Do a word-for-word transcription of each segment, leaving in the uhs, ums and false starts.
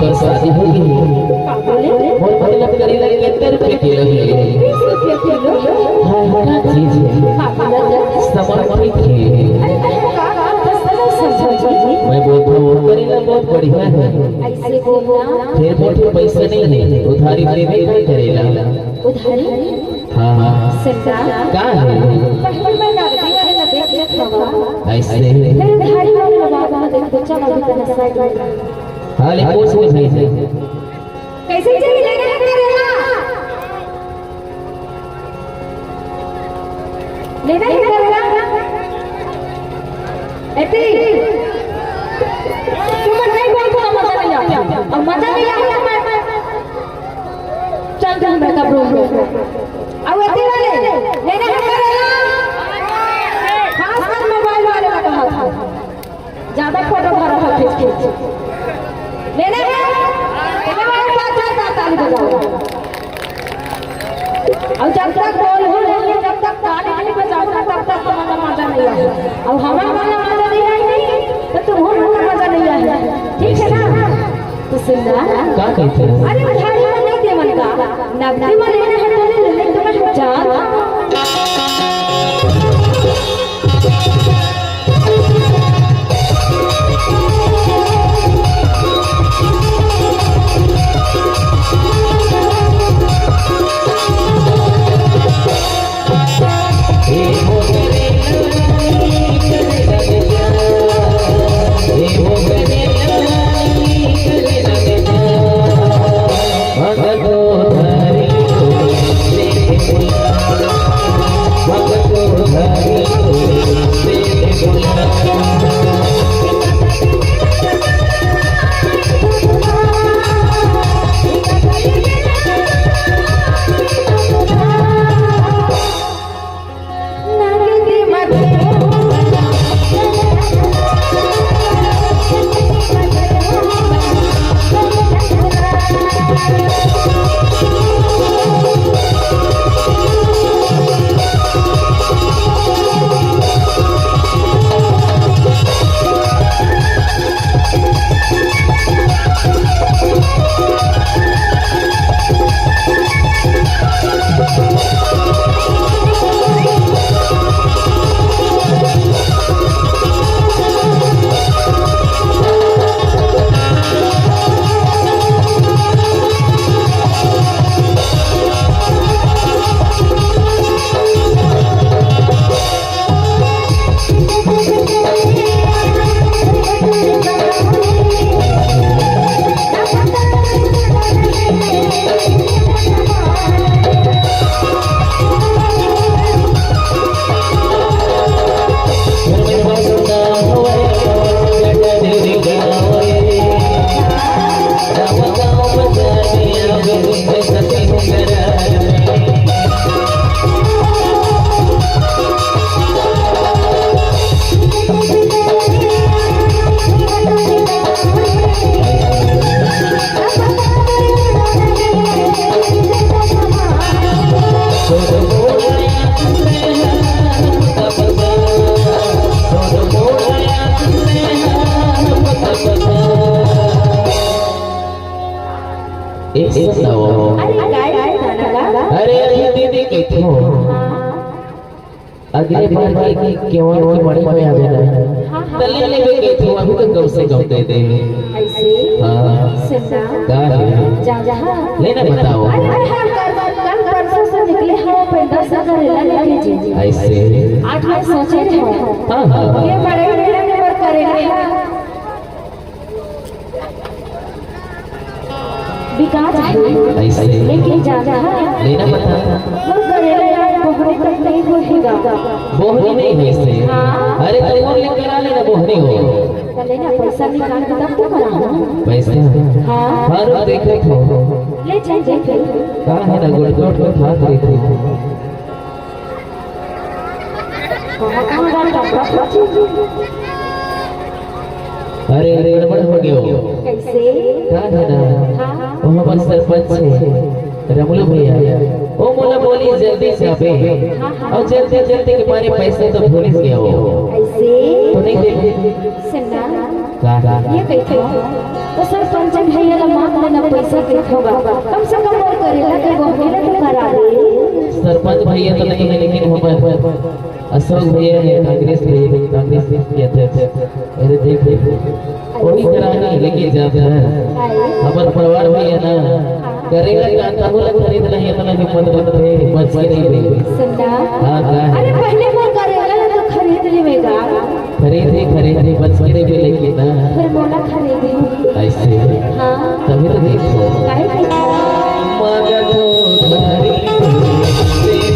तोर शादी हो गे हे। का बोले? मोर मतलब करेला कत्ते रुपया किलो हे? बीस रुपया किलो। हाँ, हाँ, का चीज हे? हाँ, बोला जा। समर्पित हे। अरे, अरे, का, का, का, समझ, समझ, समझ। मैं बोलत हँव, करेला बहुत बढ़िया हे। अइसे बोलना। फेर मोर पैसा नइ हे, उधारी लेबे का करेला। उधारी? हाँ, हाँ। सुनना। का हे? पहले मैं नगदी वाले ला देख लेत हँव। अइसे? फेर उधारी वाले ला बाद में देख, बच्चा वाले ला side में। हाँ, ले पूछ ले भाई से। कइसे चली लेना हे करेला? लेना हे करेला? एती। तुमन नइ बोलथव, मजा नइ आय। अब मजा नइ आय, मैं चल दूँ मैं कब room में। अब एती वाले, लेना हे करेला? खास कर mobile वाले ला कहत हँव। ज्यादा photo भरत हे खींच खींच। लेना हे? लेना हे, चार चार बार ताली बजाओ। अउ जब तक बोलहूँ नहीं, जब तक ताली नहीं बजाहूँ ना, तब तक हमन ला मजा नहीं आही। अउ हमन ला मजा नहीं आही, तो तुमन ला मजा नहीं आही। ठीक हे ना? तो सुन ना। का कहिथे? अरे, उधारी में नहीं देवन का, नगदी में लेना हे तो ले ले, नहीं तो मैं जात हँव। एक सुनाओ। अरे, काय गाना गा? अरे, अरे, दीदी, कहिथों। हाँ। अगले बार के, के केवल के मड़ई में आबे ना। हाँ, हाँ। त ले लेबे कहिथों, अभी तो कम से कम दे दे। अइसे? हाँ। सुनना। का हे? जा, जा। ले ना बताओ। अरे, अरे, हाँ, कल, कल परसों से निकले हँव, पेंडा से करेला लेके जी। अइसे? आज मैं सोचे रहे हँव। हाँ, हाँ। ये बड़े पेंडा के बर करेला। बिकात हे। अइसे? लेकिन जादा लेना पड़ता। वो करेला यार, बोहनी तक नहीं होएगा। बोहनी नहीं है इससे। हाँ। अरे, तो वो लेकर आ लेना, बोहनी हो। तो लेना, पैसा निकाल के तब तो करा हूँ। पैसा? हाँ। हाँ, रुक, देखे तो। ले चल, देखे। कहाँ है ना, गुड़ गुड़ को हाथ देखे। कहाँ, कहाँ बात कर रहा था? अरे, अरे, गड़बड़ हो गयो। कइसे? का हे ना? हाँ। वो हमर सरपंच हे, रमलू भैया। वो मोला बोलिस जल्दी से आबे। हाँ, हाँ। अउ जल्दी, जल्दी के मारे पैसा तो भूलिस गया वो। अइसे? तो नहीं दे। सुनना। का? ये कहिथे, तो सरपंच भैया ला मांग लेना पैसा कहिथे बा। कम से कम मोर करेला के बहू ला तो करा दे। सरपंच भैया तो नहीं है, लेकिन हमर अशोक भैया है, कांग्रेस भैया है, कांग्रेस के अध्यक्ष। अरे देख, देख, वही करा नहीं, लेकिन जब हमर परिवार भैया ना करेला का, तब बोला खरीद नहीं, इतना हिम्मत रखते, बच के नहीं देंगे। सुनना। हाँ, का है? अरे पहले मोर करेला ला तो खरीद लेवे गा। खरीदे, खरीदे, बच के नहीं मिलेगी ना। फिर मोला खरीदे। ऐसे? हाँ। तभी तो देखो। काहे देखो? मगध धरी, मगध धरी।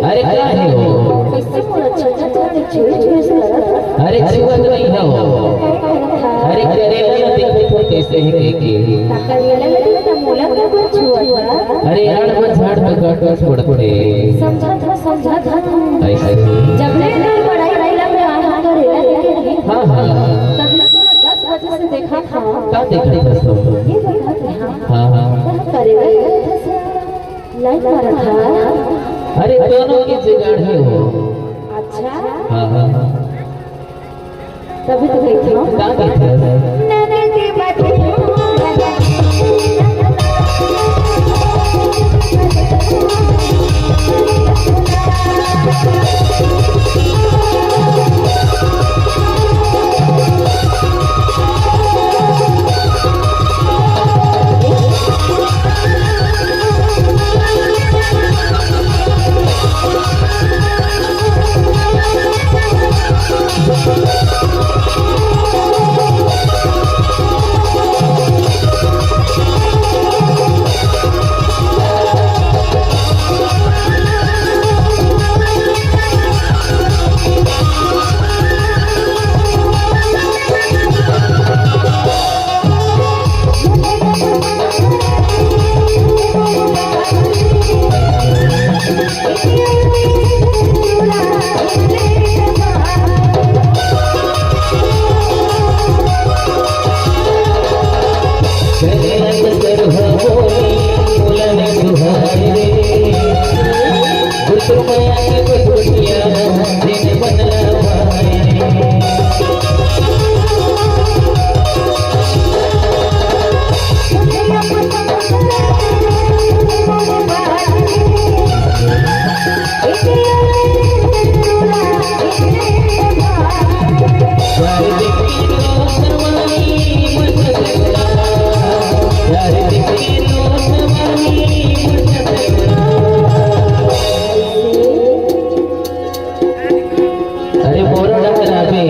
अरे का हे हो? कैसे मोर अच्छा अच्छा तोर छुए छुए से लगत? अरे छुअत नहीं हो। अरे करेला ला देखो तो कैसे हे के के। ता करेला ला देखो तो मोला का कोई छुअत बा? अरे यार, वो झाड़ तो काट छोड़त हे। समझा था, समझा था। ऐसे। जब ले ना पढ़ाई वाला में आया करेला देखे थे। हाँ, हाँ। तब ले तो दस बजे से देखा था। का देखा था सब? ये देखा था। हाँ, हाँ। करेला देखा था सब। लाइन मारा था। अरे दोनों के जुगाड़ हे हो। अच्छा। हाँ, हाँ, हाँ। तभी तो कहती हूँ। का कहते हैं? अरे मोरो डहर आबे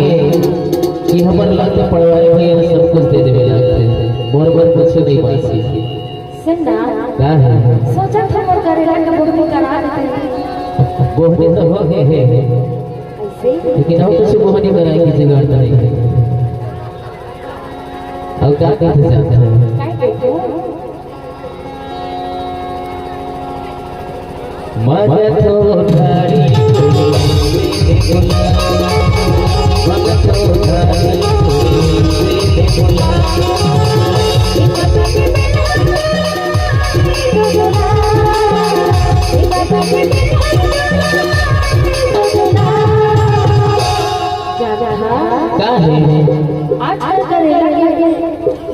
कि हमर ला तो पड़वारी भैया सब कुछ दे देवे लागथे, मोर बर कुछ नहीं बांचे। सुन ना। का है? सोचा था मोर करेला के बोहनी करा देते। बोहनी तो हो गए है। ऐसे? लेकिन हम कुछ बोहनी कराए की जुगाड़ तो नहीं है। अब का कहते जाते हैं? काय कहते हो? मगध धरी, मगध धरी। का हे? आजकल करेला के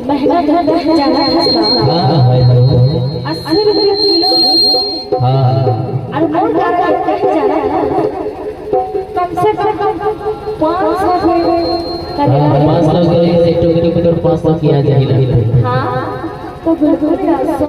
महंगा तो बढ़ जाना है। हाँ, है तो। अस्सी रुपये किलो। हाँ। और मोर करेला कह जाना है। कम से कम पाँच सौ रुपये करेला। हाँ, पाँच सौ के एक टोकरी पर पाँच सौ किया जाएगा। हाँ, तो बिल्कुल यार, सौ